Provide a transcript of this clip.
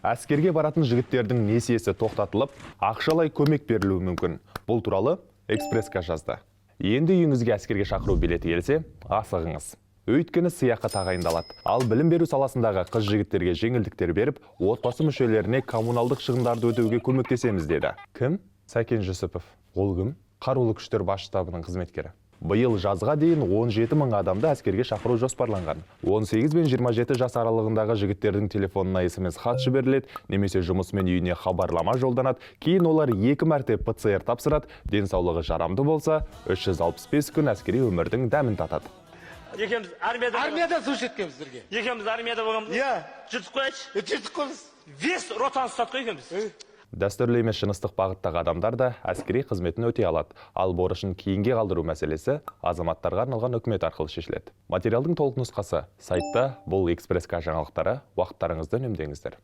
Әскерге баратын жігіттердің несиесі тоқтатылып, ақшалай көмек берілуі мүмкін. Бұл туралы Экспреска жазды. Енді үйіңізге әскерге шақыру билеті келсе, асығыңыз. Өйткені сыйақы тағайындалады. Ал білім беру саласындағы қыз жігіттерге жеңілдіктер беріп, отбасы мүшелеріне коммуналдық шығындарды өтеуге көмектесеміз деді. Кім? Сәкен Жүсіпов. Ол кім? Қарулы күштер бас штабының қызметкері. Биыл жазға дейін 17 мың адамды әскерге шақыру жоспарланған. 18 бен 27 жас аралығындағы жігіттердің телефонына СМС хат жіберіледі, немесе жұмысымен үйіне хабарлама жолданады. Кейін олар екі мәрте ПЦР тапсырады, денсаулығы жарамды болса, 365 күн әскери өмірдің дәмін татады. Екеуміз армияда. Армияда служить еткенбіз бірге. Екеуміз армияда болғанбыз. Иә. Жүрдік қой, айтшы. Жүрдік қой біз. Весь ротаны ұстадық қой екеуміз. Дәстүрлі емес жыныстық бағыттағы адамдар да әскери қызметін өтей алады. Ал борышын кейінге қалдыру мәселесі азаматтарға арналған үкімет арқылы шешіледі. Материалдың толық нұсқасы сайтта. Бұл Экспресс жаңалықтары. Уақыттарыңызды үнемдеңіздер.